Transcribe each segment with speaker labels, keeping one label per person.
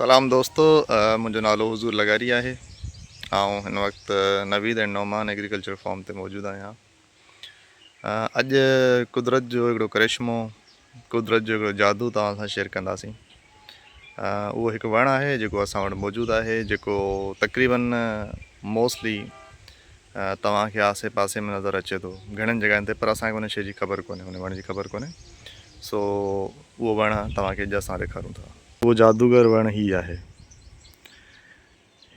Speaker 1: سلام دوستو منهنجو نالو حضور لغاري آهي آئون هن وقت Naveed and Nauman agriculture farm تي موجود آهيان اڄ قدرت جو هڪڙو ڪرشمو قدرت جو هڪڙو جادو توهان سان شيئر ڪنداسين اهو هڪ وڻ آهي جيڪو اسان وٽ موجود آهي جيڪو تقريبن موسٽلي توهان کي آسي پاسي ۾ نظر اچي ٿو گهڻين جڳهين تي پر اسان کي ان شيء جي خبر ڪونهي ان وڻ جي خبر ڪونهي سو اهو وڻ توهان کي اڄ اسان ڏيکارون ٿا. اهو جادوگر وڻ هي آهي.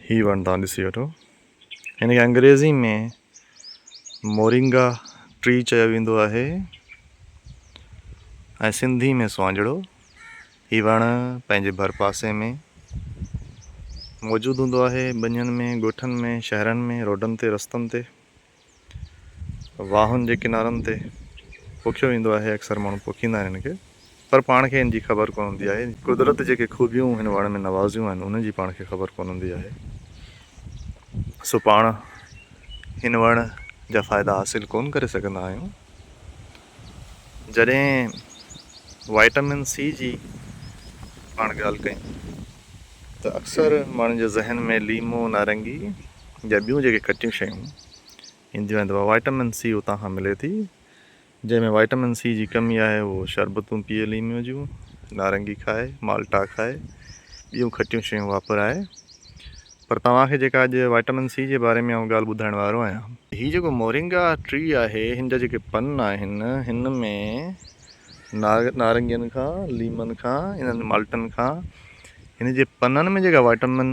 Speaker 1: هي وڻ توهان ڏسي وٺو. هن کي انگريزي ۾ مورنگا ٽري چيو ويندو آهي ۽ سنڌي ۾ سوانجڙو. هي وڻ پنهنجي ڀرپاسي ۾ موجود هوندو آهي. ٻنين ۾، ڳوٺن ۾، شهرن ۾، روڊن تي، رستن تي، واهن جي ڪنارن تي پوکيو ويندو آهي. اڪثر ماڻهو پوکيندا آهن هن کي پر پاڻ کي هن جي خبر ڪونه هوندي آهي. قدرت جيڪي خوبيون هن وڻ ۾ نوازيون آهن انهن جي پاڻ کي خبر ڪونه هوندي آهي. سو پاڻ هن وڻ جا فائدا حاصل ڪونه ڪري سگهندا آهيون. جڏهن وائٽامن سي جي پاڻ ڳالهه ڪيون ته اڪثر ماڻهن جي ذهن ۾ ليمو، نارنگي يا ٻيون جيڪي کٽيون شيون اينديون آهن ته وائٽامن سي اتان کان ملي ٿي جنهن ۾ وائٽامن سي جي ڪمي آهي اهو شربتون پيئي ليمو جون، نارنگي کائي، مالٽا کائي، ٻيون کٽيون شيون واپرائي. پر توهان کي جيڪا اڄ وائٽامن سي جي باري ۾ آئون ڳالهه ٻڌائڻ وارو آهيان. هي جيڪو مورنگا ٽري آهي هن جا جيڪي پن آهن هن ۾ نارنگين کان ليمن کان انهن مالٽن کان هن جي پنن ۾ جيڪا وائٽامن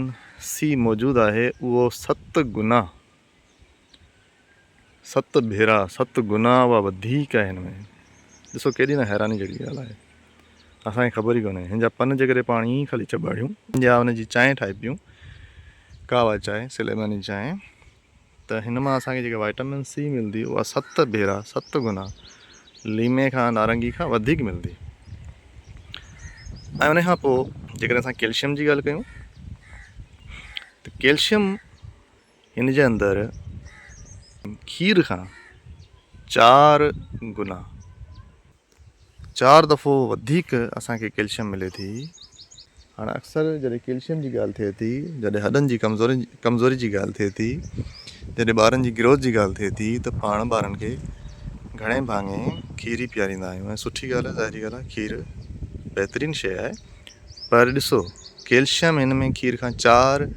Speaker 1: سي موجود آهي اهو ست گنا ست ڀيرا ست گنا اها وڌيڪ آهي هن ۾ ڏسو ڪيڏي نه حيراني جهڙي ڳالهه آهي اسان کي خبر ئي ڪونهي هن جا پن جيڪڏهن پاڻ ائين خالي چٻاڙيون يا ان جي چانهه ٺاهي پيون ڪاوا چانهه سليماني چانهه ته هن مان اسان کي جيڪا وائٽامن سي ملندي اها ست ڀيرا ست گنا ليمي کان نارنگي کان وڌيڪ ملندي ۽ ان کان پوء جيڪڏهن اسان ڪيلشيم جي ڳالهه ڪيون ته ڪيلشيم هن جي اندر کير کان چار گنا چار دفعو وڌيڪ اسان کي ڪيلشيم ملي ٿي. هاڻ اڪثر جڏهن ڪيلشيم جي ڳالهه ٿئي ٿي، جڏهن هڏن جي ڪمزوري ڪمزوري جي ڳالهه ٿئي ٿي، جڏهن ٻارن جي گروٿ جي ڳالهه ٿئي ٿي ته پاڻ ٻارن کي گهڻي ڀاڱي کير ئي پياريندا آهيون ۽ سٺي ڳالهه آهي ظاهري ڳالهه آهي کير بهترين شيء آهي پر ڏسو ڪيلشيم هن ۾ کير کان چار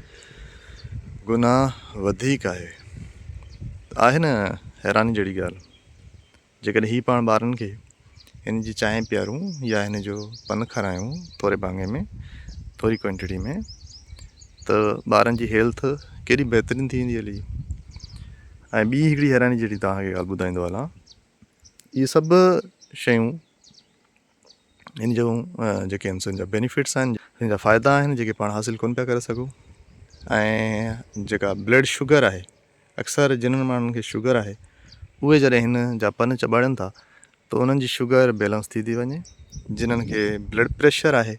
Speaker 1: گنا وڌيڪ آهي ته آهي نه حيراني جهڙي ڳالهه جيڪڏهن هي پاڻ ٻارن کي هن جي چانهه پيارون يا هن جو پن کارايون ٿوري ڀاڱي ۾ ٿوري ڪوانٽيٽي ۾ ته ٻارن جي هيلٿ ڪيڏي بهترين ٿي ويندي هلي ۽ ٻي هڪڙي حيراني جهڙي توهان کي ڳالهه ٻڌائيندو هلان اهي سڀ شيون ان جون جيڪي آهن سو ان جا بينيفٽس آهن ان جا فائدا آهن جيڪي پاڻ حاصل ڪونه پيا ڪري سگهون ۽ جيڪا بلڊ شگر آهي اڪثر جنھن ماڻهن کي شگر آهي اهي جڏهن هن جا پن چٻاڙين ٿا ته انهن جي شگر بيلنس ٿي ٿي وڃي جنھن کي بلڊ پريشر آهي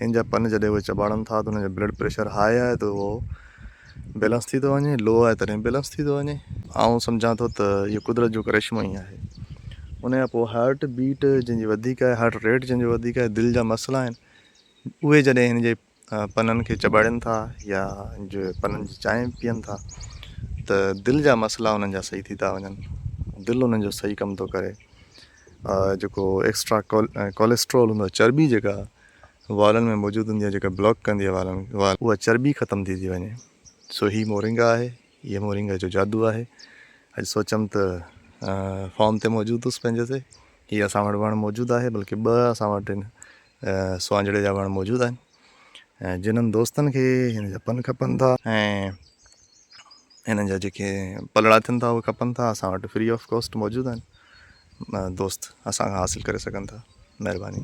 Speaker 1: هن جا پن جڏهن اهي چٻاڙن ٿا ته انهن جو بلڊ پريشر هاء آهي ته اهو بيلنس ٿي ٿو وڃي لو آهي تڏهن بيلنس ٿي ٿو وڃي. آئون سمجهان ٿو ته اهو قدرت جو ڪرشمو ئي آهي. ان کان پوء هارٽ بيٽ جنهن جي وڌيڪ آهي هارٽ ريٽ جنهن جو وڌيڪ آهي دل جا مسئلا آهن اهي جڏهن هن جي پنن کي چٻاڙين ٿا يا هن جي پنن جي چانهه پيئن ٿا ته دل جا مسئلا انهن جا صحيح ٿي ٿا وڃن دل انهن جو صحيح ڪم ٿو ڪري. جيڪو ايڪسٽرا ڪوليسٽرول هوندو آهي چرٻي جيڪا والن ۾ موجود هوندي آهي جيڪا بلاڪ ڪندي آهي والن اها چرٻي ختم ٿي ٿي وڃي سو هي مورنگا آهي هي مورنگا جو جادو آهي اڄ سوچيم ته فارم تي موجود هوس پنهنجي تي هي اسان وٽ وڻ موجود آهي بلڪه ٻه اسان وٽ هن سوانجڙي جا وڻ موجود آهن ۽ جنھن دوستن کي هن جا پن کپن ٿا ۽ هنن جا جيڪي پلڙا ٿين ٿا اهي کپن ٿا اسان وٽ فري آف ڪاسٽ موجود آهن دوست اسان کان حاصل ڪري سگهن ٿا مهرباني.